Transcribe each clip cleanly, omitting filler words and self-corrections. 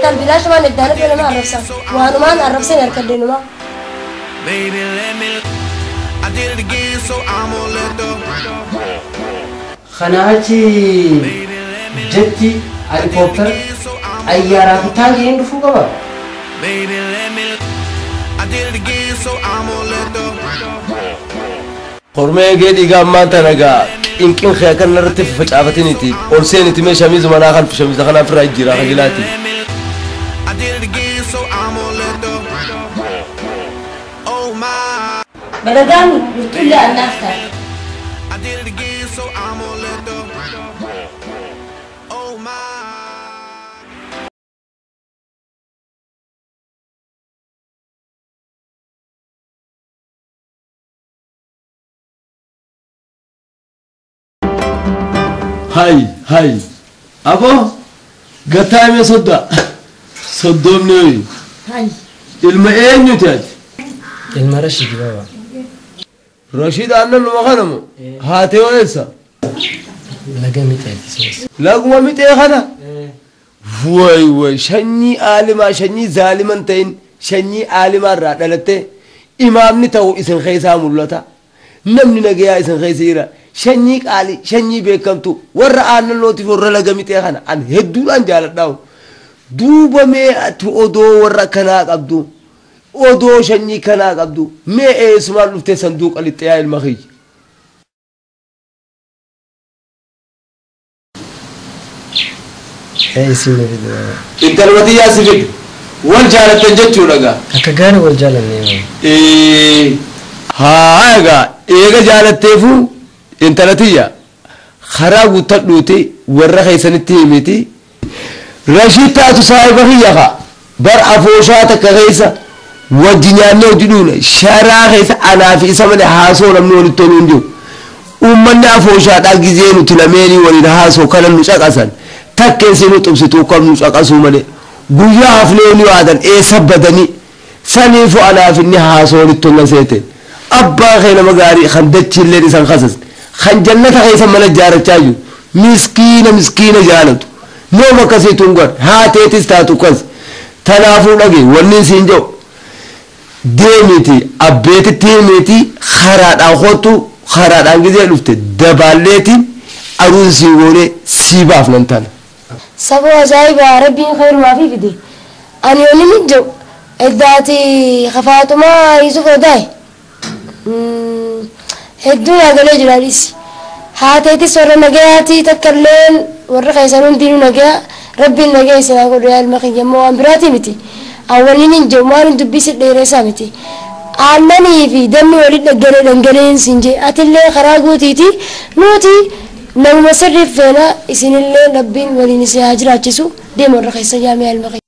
Intal bilaashumaan eddaanatti nama arrabsan. Waanumaan arrabsan harkadheenumaa. Baby, let me. I did it again, so I'm gonna let the. Kanaa achi jetti helikooптara xayyaaraa fi taankiin dhufuu qaba. Baby, let me. I did it again, so I'm gonna let the. Kormee eegee dhiigaa ammaan tana gaa qinqin kee kan irratti faffacaafatiniiti ol seeniti mee shamiiza manaa kan shamiiza kanaa ofirraa jijjiiraa kajilaati. Let me. I did it again, so I'm gonna let the. Oh my. Baragaami murtuullee annaaf ta'a. I did it again, so I'm gonna let the. Oh my. Hay hay aboo gataa mee soddaa soddoomni hoyi Hay. ilma eenyuti ati? Ilma Rashiid baba. Rashiid aannan numa kanamu haatee hoo eessa? Laga mixeeti soos. Laguma mixee kana? Way way shanyii aalimaa shanyii zaaliman ta'in shanyii aalimaa irraa dhalattee imaamni ta'u isin keessaa mul'ata. Namni nagayaa isin keessa jira. Shanyii qaalii shanyii beekamtu warra aannan lootiif warra laga mixee kana an hedduudhaan jaaladhaahu. Duuba mee ati odoo warra kanaa qabdu odoo shanyii kanaa qabdu mee eessumaan dhuftee sanduuqa lixxee yaa ilma kiyya. Ee isin na fide baba. Intaluma xiyyaa si fide wal jaalattan jechuudha gaa. Akka gaarii wal jaalannee baba. Haa egaa eega jaalatteefu intala tiyya karaa guuttadhuuti warra keessanitti himiti. Rashiid taatu saahiba kiyya kaa bar afooshaa takka keessa wajji nyaannee hojii dhuune sharaa keessa anaa fi isa malee haasoo namni walitti toluu hin jiru. Uummanni afooshaadhaa gizee nuti lameenii waliin haasoo kana nu caqasan takkeen nu xubsituu kam nu caqasuu malee guyyaa hafnee ni waadan eessa badanii saniifu anaaf inni haasoo walitti tola seete. Abbaa kee nama gaarii kan dachiilleen isan kasas kan jannata keessa mana ijaarrachaa jiru miskiina miskiina jaalatu nooma akkasiitu hin godhe haateetis taatu kas tanaafuu dhage wanni siin jedhu deemiti abbeetitti himiti karaadhaan kottu karaadhaan gizee dhufte dabaalleetiin aruun sii goonee sii baafnan tana. Saboo ajaa'ibaa rabbiin khayrumaa fi fide. Ani yoonni ni jiru eddaati kafaatumaa Yusuf Odaay. Hedduu yaagalee jira anis. Haateetis warra nagayaatii takka illeen warra keessan hundinuu nagayaa rabbiin nagaya isin haa godhu yaa ilma kiyya immoo waan biraatii miti. Awwalli ni jiru maal dubbisi dheeressaa miti. Aannanii fi dammi walitti dhaggalee dhangaleen siin jee atillee karaa guutiiti nuti namuma sirriif feena isinillee rabbiin waliin isin haa jiraachisu deema warra keessa jaamee ilma kiyya.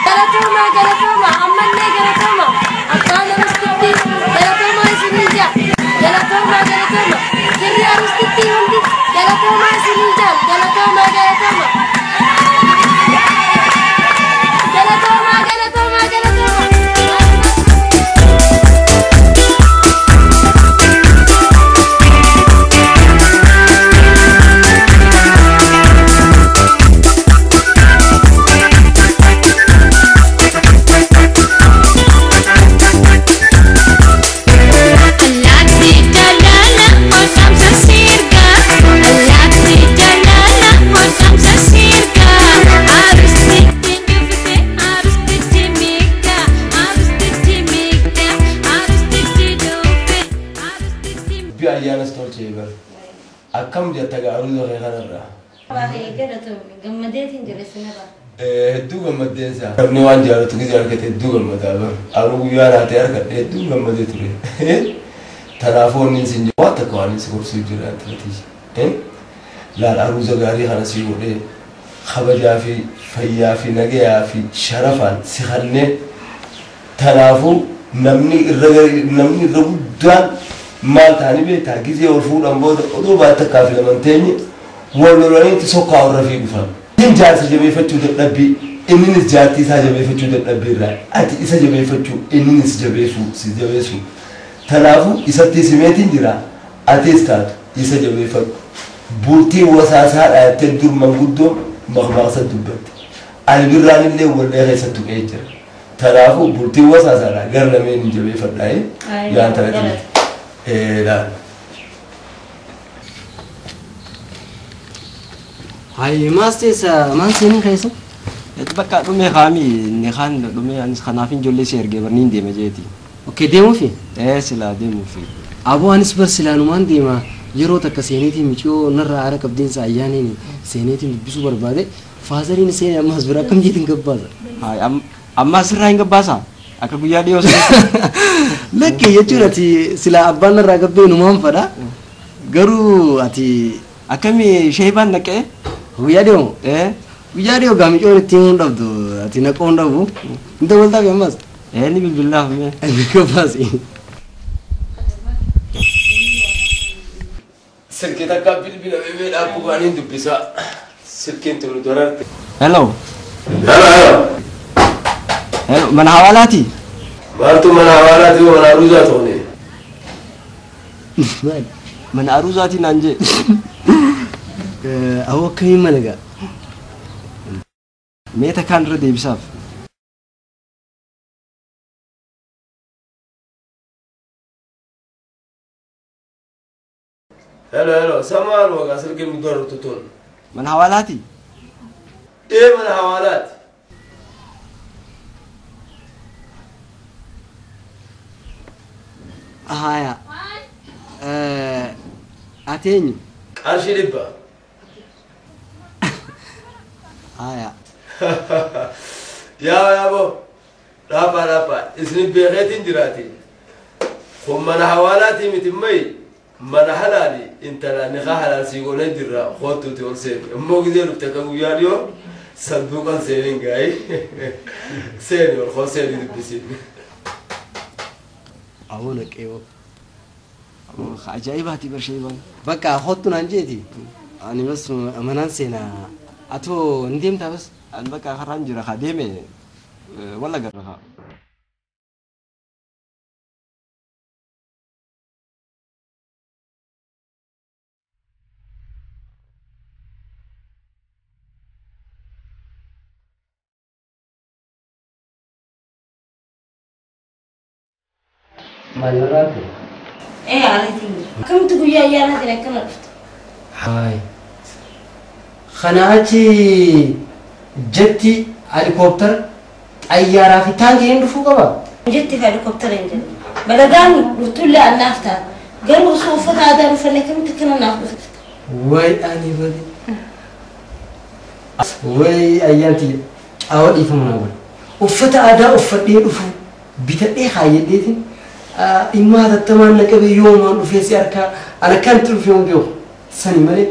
Galatooma galatooma ammallee galatooma abbaan arustitti galatooma isinii jaa galatooma galatooma firri arustitti hundi galatooma isinii jaa galatooma galatooma galatooma galatooma galatooma. Allaatti jaalala qotamsa sirga Allaatti jaalala qotamsa sirga Arustitti dhufte arustitti miidha Arustitti miidha arustitti dhufe arustitti. Dubbii ayyaanas tolchee bara akkam jetta gaa aruuza kee kanarraa. Baay'ee galatoomne gammadeetiin jira sinirraa. Hedduu gammaddeensa. Namni waan jaalatu gisee argate hedduu gammadaa bara. Anuu guyyaa naatee argadhe hedduu gammadee ture. Kanaafuu inni sin jiru waan takka waan si gorsuu jira intala. Laal aruuza gaarii kana si godhee kabajaa fi fayyaa fi nagayaa fi sharafaan si kannee kanaafuu namni irra guddaan maal ta'anii beektaa gisee ol fuudhan booda odoo baay'ee takkaa fi laman teenye wal lolaniitti sokkaa warra fi dhufan. Inni jaarsa jabeeffachuu dadhabbii inninis jaartii isaa jabeeffachuu dadhabbii irraa ati isa jabeeffachuu inninis jabeessuu si jabeessu. Kanaafuu isatti simeetiin jira atis taatu isa jabeeffadhu. Bultii wasaasaa dhaattee dur manguddoo maqmaaqsa dubbatte. Albirraan illee wallee keessatti tuqee jira. Kanaafuu bultii wasaasaadha gara lameen hin jabeeffadhaa yaa intala. Laal. Hai maas teessa maal seenin keessa? Bakka dhumee kaami inni kaan dhumee anis kanaaf ijoollee si ergee barniin deema jeeti. Okay deemuufi? Silaa deemuufi. Aboo anis bar silaanumaan deema yeroo takka seeneetiin miciyoo narraa aara qabdeensa ayyaaniin seeneetiin dubbisuu barbaade faazariin seenee ammas bira akkam jeetiin gabbaasa. Hai amma asirraa hin gabbaasa? Akka guyyaa dhiyoo Lakkee jechuun ati silaa abbaan narraa gabbee numaan fadha garuu ati akkamii sheebaan naqee? Guyyaa dhiyoo? Guyyaa dhiyoo gaa micoon ittiin hin dhabdu ati naqoo hin dhabu hin dabaltaafi ammas. Ni bilbilaaf mee. Gabbaasi. Silkii takka bilbila beebee dhaabbuu baaniin dubbisaa. Silkiin tunu dorarte. Hello. Hello. Hello mana hawaalaati? Maaltu mana hawaalaati moo mana aruuzaa toone? Mana aruuzaati naan jee. Awwa akkamiin mana gaa? Mee takkaan irra deebisaaf. Hello hello samaan wagaa silkiin nu dorartu tun. Mana hawaalaati? Mana hawaalaati. Haya. Ati eenyu? Qarshii 100. Haya. Yaa yaaboo dhaabaa dhaabaa isin beekeetiin jiraati. Kun mana hawaalaatii miti mayi mana halaali intala niqaa halaal sii goonee jirra kootuuti ol seeni. Immoo gisee dhufte akka guyyaa dhiyoo sanduuqan seeniin gaayi. Seeni ol koo seeni dubbisiin. Awwa naqee Ajaa'ibaati bar sheebaan. Bakka kootu naan jeeti. Ani bas manaan seenaa. Atoo ni deemtaa bas? Ani bakka karaan jira haa deeme walla garra haa. Maal irraati? Areetiin jira. Akkamitti guyyaa ayyaanaatiin akkana dhufte? Hai. Kana achi jetti helikooптara xayyaaraa fi taankii hin dhufuu qaba? Jetti fi helikooптara hin jedhu. Balagaan dhuftuullee annaaf ta'a. Garuu osoo uffata aadaa uffanne akkamitti akkana naaf dhufte? Way ani bade. Way ayyaanti caawwa dhiifama naa godhe. Uffata aadaa uffadhee dhufu bitadhee kaayyadheetiin dhimma hatattamaan na qabee yoomaan dhufee si harkaa an akkanatti dhufee hin beeku. Sani malee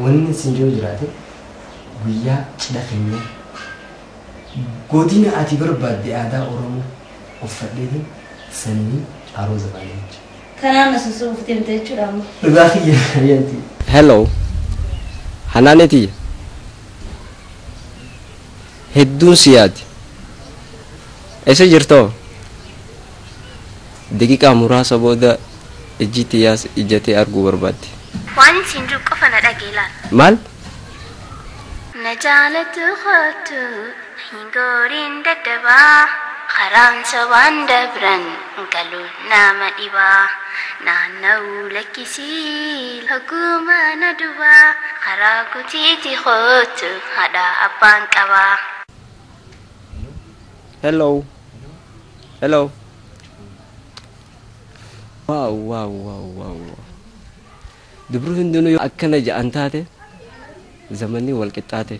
wanni sin jiru jiraate guyyaa cidha keenyaa godina ati barbaadde aadaa Oromoo uffadheetiin sanii arooza baanee jechuudha. Kanaan na sossobuuf deemte jechuudha amma. Dhugaa kiyya ayyaanti. Hello. Hanaaneeti. Hedduun si yaadi. Eessa jirtoo? Daqiiqaa muraasa booda ijji xiyyaas ijjatee arguu barbaadde. Waan isin jiru qofa na dhagee laal. Maal? Na jaalatu kootu hin gooriin daddabaa karaan sobaan dabran galuun nama dhibaa naanna'uu lakkisii hoguma na dubaa karaa kutiiti kootu haadha abbaan qabaa. Hello. Hello. Wow wow wow wow. Dubru hundinuu akkana ja'an taate zamanni wal qixxaate.